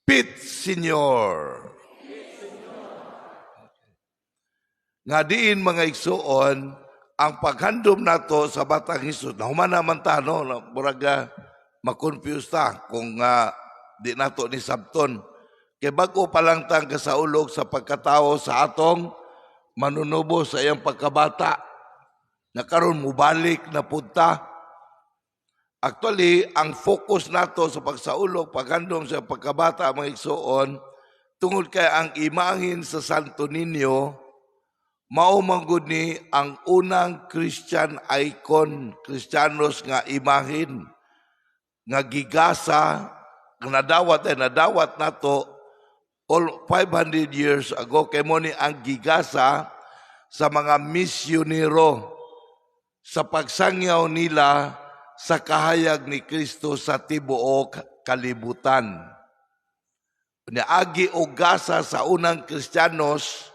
Pete Senior. Nga diin, mga igsuon, ang paghandom nato sa Batang Hesus, nahuman naman ta, no, na murag ma-confuse ta kung di nato ni sabton. Kay bago pa lang tang kasaulog sa pagkatao sa atong manunubos sa iyang pagkabata. Na karon mubalik na punta. Actually, ang focus nato sa pagsaulog, paghandom sa pagkabata, mga igsuon, tungod kay ang imahin sa Santo Niño, mao man gud ni ang unang Christian icon, Kristiyanos nga imahin, nga gigasa, nga nadawat ay nadawat nato all 500 years ago, kay mo ni ang gigasa sa mga misyonero sa pagsangyaw nila sa kahayag ni Kristo sa tibuok kalibutan. Niagi og gasa sa unang Kristiyanos,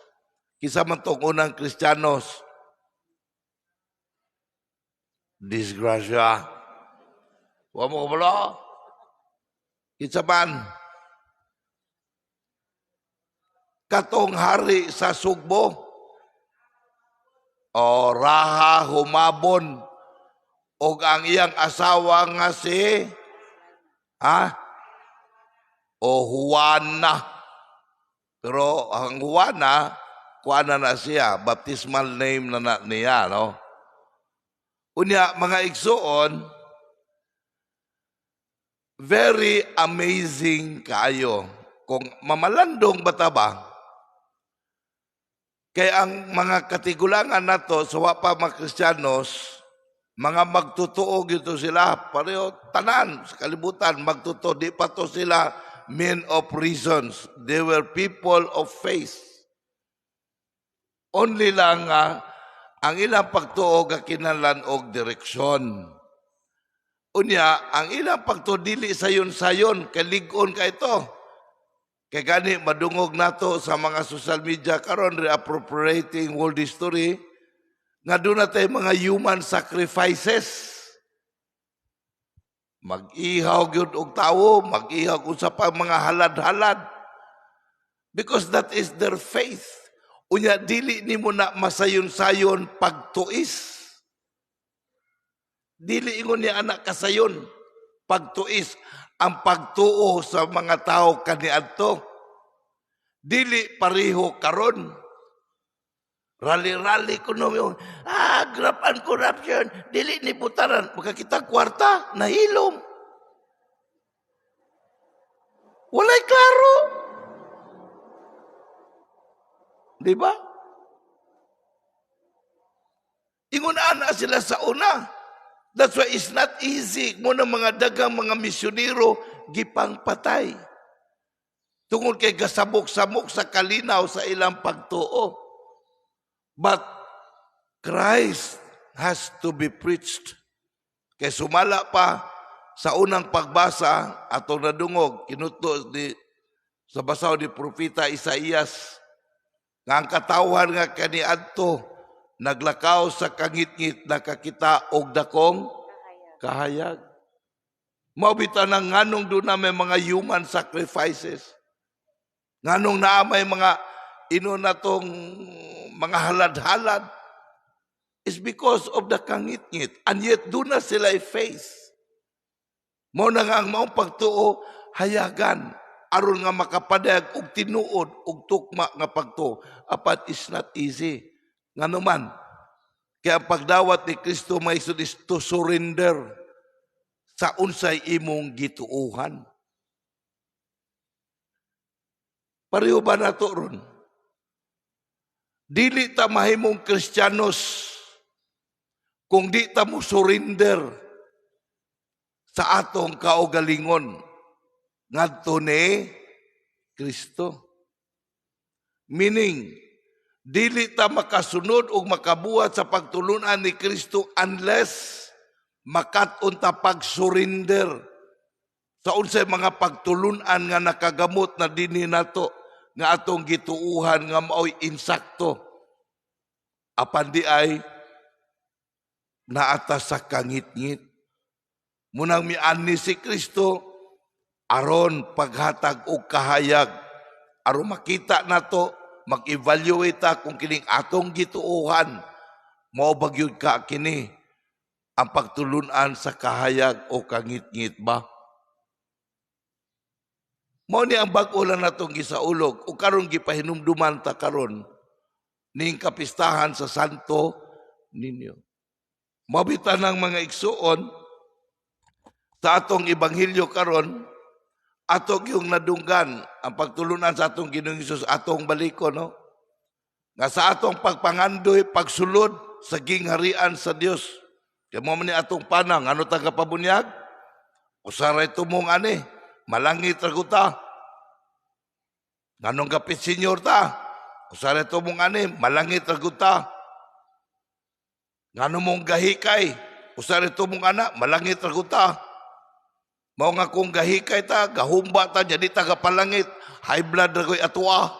kinsa man tong unang Kristiyanos? Disgrasya. Wa mo kabalo? Kinsa man? Katong hari sa Sugbo. O Raha Humabon og ang iyang asawa nga si, ha? O Juana. Pero ang Juana, kuana na siya, baptismal name na na niya, no? Unya, mga igsuon, very amazing kaayo. Kung mamalandong bata ba, kay ang mga katigulangan nato sa wa pa mga Kristiyanos, mga magtotoo gito sila, pareho tanan sa kalibutan, magtotoo, di pa to sila men of reasons. They were people of faith. Only lang nga, ang ilang pagtuo gakinahanglan og direksyon. Unya, ang ilang pagtuo dili sayon-sayon, kay lig-on ka ito. Kay gani madungog nato sa mga social media karon, reappropriating world history, nga doon na tayo mga human sacrifices. Mag-ihaw gyud og tawo, mag-ihaw kung sa pa mga halad-halad. Because that is their faith. Unya, dili nimo na masayon-sayon pagtuis. Dili ingon ni anak kasayon pagtuis ang pagtuo sa mga tao kaniadto. Dili pareho karon. Rally-rally kuno yung graft and corruption, dili ni putaran, makakita kwarta, nahilom. Walay klaro. Di ba? Ingon ana sila sa una. That's why it's not easy mo ng mga dagang mga misyonero gipangpatay. Tungod kay gasabok-samok sa kalinaw sa ilang pagtuo. But Christ has to be preached. Kay sumala pa sa unang pagbasa atong nadungog, kinuto di sa basaw ni Propeta Isaías nga ang katawhan nga kaniadto naglakaw sa kangitngit, nakakita og dakong kahayag. Mao bitaw nang nganong doon na may mga human sacrifices. Nganong naa may mga ino na tong mga halad-halad is because of the kangitngit. And yet doon na sila faith. Mao na nga ang maong pagtuo hayagan aron nga makapadayag og tinuod og tukma nga pagtuo. Apan is not easy. Ngano man, kaya ang pagdawat ni Kristo, may is to surrender sa unsay imong gituohan. Pareho ba nato ron? Dili ta mahimong Kristiyanos kung di ta mo surrender sa atong kaugalingon ngadto ni Kristo. Meaning, dili ta makasunod og makabuhat sa pagtulunan ni Kristo unless makat-on ta pag-surrender sa unsay mga pagtulunan nga nakagamot na dinhi nato nga atong gituuhan nga maoy insakto, apan di ay naata sa kangitngit. Munang miani si Kristo, Aron paghatag og kahayag, aron makita nato, mag-evaluate ta kung kining atong gituohan mao ba gyud ka kini ang pagtulunan sa kahayag o kangitngit ba. Mao ni ang bag-o lang natong gisaulog o karon gipahinumduman ta karon ning kapistahan sa Santo Niño. Mabita ng mga igsuon, sa atong ebanghelyo karon, ato yung nadunggan ang pagtulunan sa atong Ginoong Hesus, atong baliko, no, nga sa atong pagpangandoy pagsulod sa gingharian sa Dios. Kay mo man ni atong panang ano ta kapabunyag, usaray tumong ani malangit ra ta, nganong gapit senior ta, usaray tumong ani malangit ra ta, ngano mong gahikay, usaray tumong ana malangit ra ta. Mao nga kung gahikay ta, gahumba ta, jadi ta kapalangit, high blood ra ko'y atua.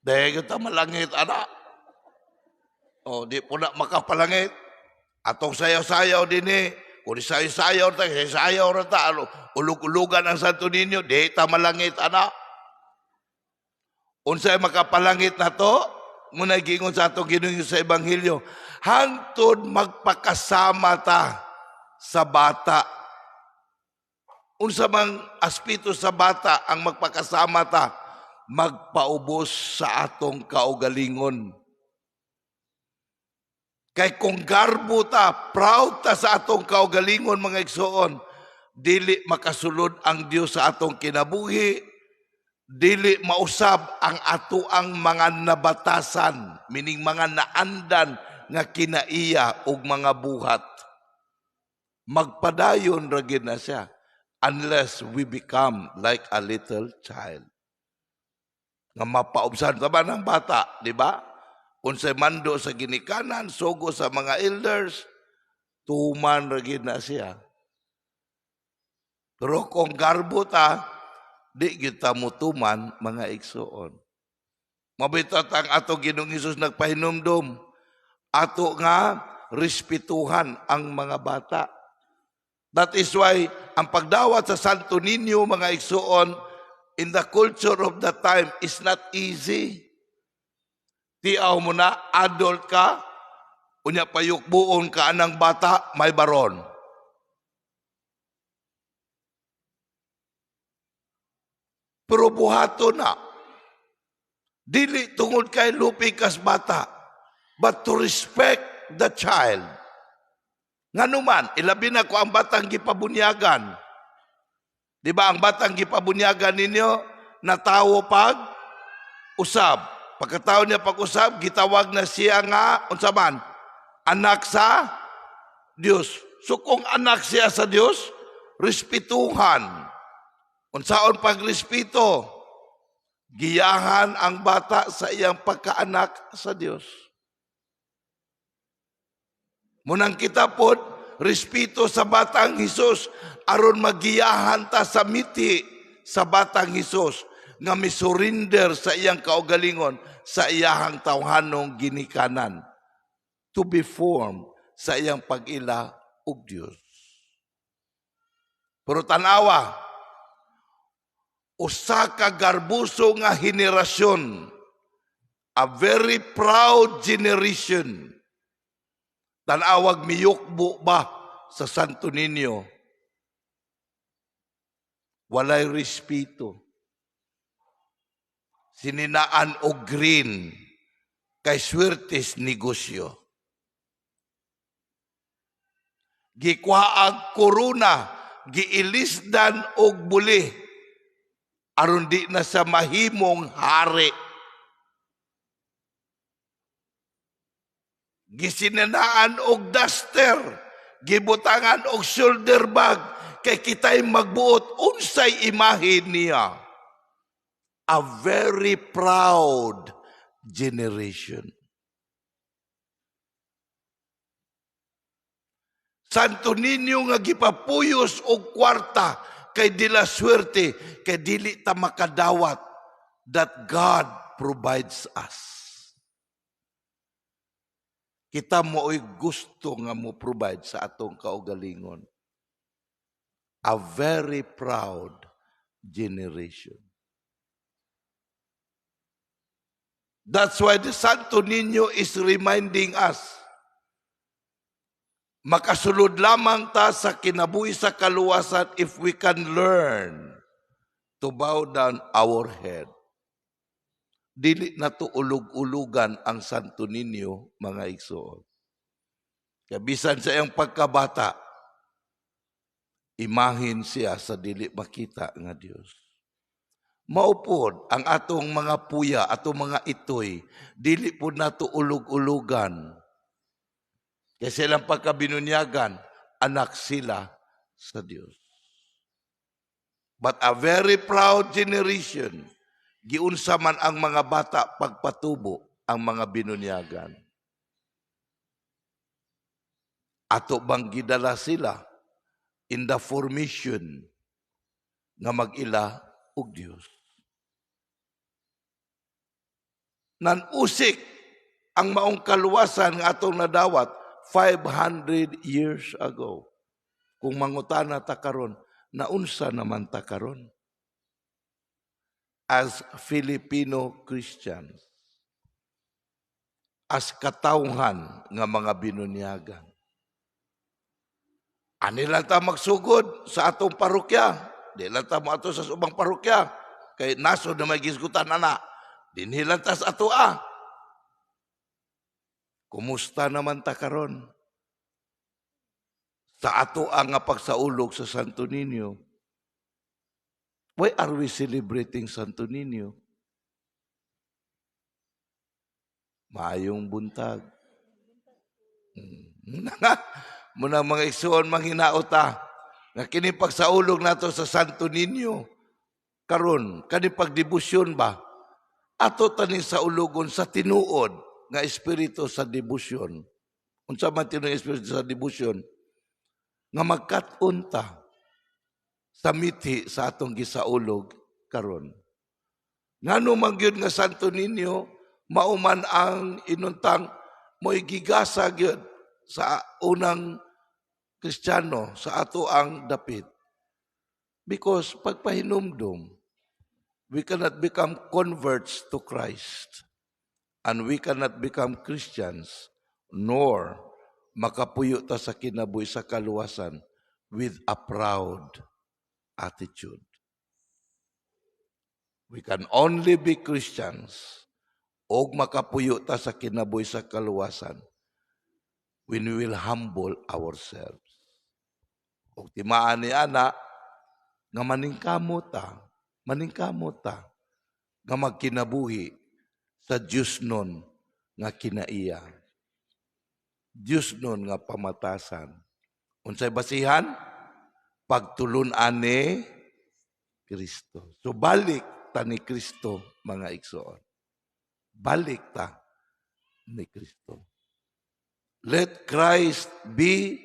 Dahil kita malangit, ana. O, di po na makapalangit. Atong sayaw-sayaw din eh. Kung sayaw-sayaw ta, sayaw ra ta, ano, ulug-ulugan ang Santo Niño, di ta malangit, ana. Unsay makapalangit na to, muna gingon sa atong Ginoong sa Ebanghelyo, hangtod magpakasama ta sa bata. Unsa mang aspito sa bata ang magpakasama ta? Magpaubos sa atong kaugalingon. Kay kung garbo ta, proud ta sa atong kaugalingon, mga igsoon, dili makasulod ang Dios sa atong kinabuhi, dili mausab ang atoang mga nabatasan, meaning mga naandan nga kinaiya og mga buhat. Magpadayon ra gid na siya unless we become like a little child. Nga mapaubsan ta ba ng bata, di ba? Unsay mando sa ginikanan, sugo sa mga elders, tuman ra gid na siya. Pero kung garbo ta, di kita mutuman, mga igsuon. Mabitat ang ato Ginoong Hesus nagpahinumdum, ato nga respetuhan ang mga bata. That is why ang pagdawat sa Santo Niño, mga igsuon, in the culture of the time is not easy. Tiaw mo na, adult ka, unya payukbuon ka anang bata, may baron. Pero buhato na. Dili tungod kay lupi kas bata, but to respect the child. Nganuman, ilabi na ko ang batang gipabunyagan. Di ba ang batang gipabunyagan ninyo, natawo pag usab. Pagkatao niya pag-usab, gitawag na siya nga, unsa man, anak sa Dios. So kung anak siya sa Dios, respetuhan. Unsaon pagrespeto? Giyahan ang bata sa iyang pagkaanak sa Dios. Munang kita pod, respeto sa batang Hesus aron magiyahan ta sa miti sa batang Hesus nga misurrender sa iyang kaugalingon sa iyahang tawhanong ginikanan to be formed sa iyang pag-ila og Dios. Pero tanawa, usa ka garbuso nga henerasyon, a very proud generation, tanawag miyukbo ba sa Santo Niño, walay respeto. Sininaan og green kay swertes negosyo. Gikuha ang korona, giilisdan og buli aron di na sa mahimong hari. Gisinanaan og duster, gibutangan og shoulder bag kay kita'y magbuot unsay imahe niya. A very proud generation. Santo Niño nga gipapuyos og kwarta kay dila swerte, kay dili ta makadawat that God provides us. Kita mooy gusto nga mo provide sa atong kaugalingon. A very proud generation. That's why the Santo Niño is reminding us, makasulod lamang ta sa kinabuhi sa kaluwasan if we can learn to bow down our head. Dili na to ulug-ulugan ang Santo Niño, mga igsoon. Kaya bisan sa iyang pagkabata, imahin siya sa dili makita nga Dios. Mao pod ang atong mga puya, atong mga itoy, dili pod nato ulug-ulugan. Kaya silang pagkabinunyagan, anak sila sa Dios. But a very proud generation, giunsa man ang mga bata pagpatubo ang mga binunyagan. Ato bang gidala sila in the formation nga mag-ila og Dios? Nanusik ang maong kaluwasan nga atong nadawat 500 years ago. Kung mangutana ta karon, naunsa naman ta karon? As Filipino Christians, as katawhan nga mga binunyagan. Ani lang ta magsugod sa atong parokya. Di lang ta moadto sa ubang parokya. Kay nasod na may gisgutan ana. Dinhi lang ta sa atoa. Kumusta naman ta karon? Sa ato ang nga pagsaulog sa Santo Niño. Why are we celebrating Santo Niño? Maayong buntag. Muna mga igsuon, manghinaot ta nga kini pagsaulog nato sa Santo Niño karon, kani pagdebosyon ba, ato taning saulugon sa tinuod nga espiritu sa debosyon. Unsa man tinuod nga espiritu sa debosyon? Nga magkat-on ta sa mithi sa atong gisaulog karon. Ngano man gyud nga Santo Niño mao man ang inuntang mo'y gigasa gyud sa unang Kristiyano sa ato ang dapit? Because pagpahinumdum, we cannot become converts to Christ and we cannot become Christians nor makapuyo ta sa kinabuhi sa kaluwasan with a proud attitude. We can only be Christians og makapuyo ta sa kinabuhi sa kaluwasan when we will humble ourselves. Og timaan ni ana nga maningkamot ta nga magkinabuhi sa Diyos nun nga kinaiya. Diyos nun nga pamatasan. Unsay basihan? Pagtulun-an ni Kristo. So balik ta ni Kristo, mga igsoon. Balik ta ni Kristo. Let Christ be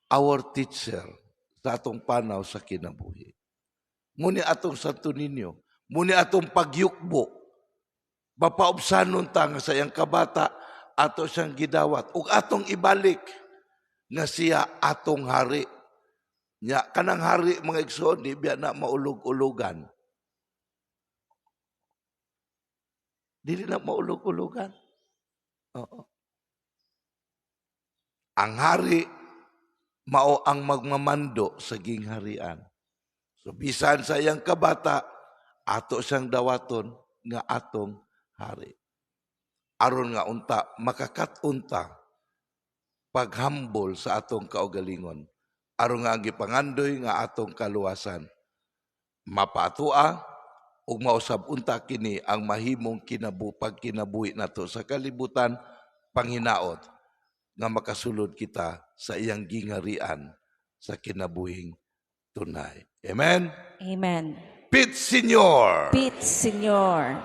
our teacher sa atong panaw sa kinabuhi. Muni atong Santo Niño, muni atong pagyukbo, mapaubsanon ta nga sa iyang kabata, ato siyang gidawat, ug atong ibalik nga siya atong hari. Nya kanang hari, mga igsoon, di biya na maulog-ulugan. Dili na maulog-ulugan. Oo. Ang hari mao ang magmamando sa gingharian. So bisan sa iyang kabata, ato siyang dawaton nga atong hari. Aron nga unta makakat-unta paghambol sa atong kaugalingon. Aron nga ang gipangandoy nga atong kaluwasan mapatua ug mausab unta kini ang mahimong pagkinabuhi nato sa kalibutan, panghinaot nga makasulod kita sa iyang gingharian sa kinabuhing tunay. Amen? Amen. Pit Señor. Pit Señor.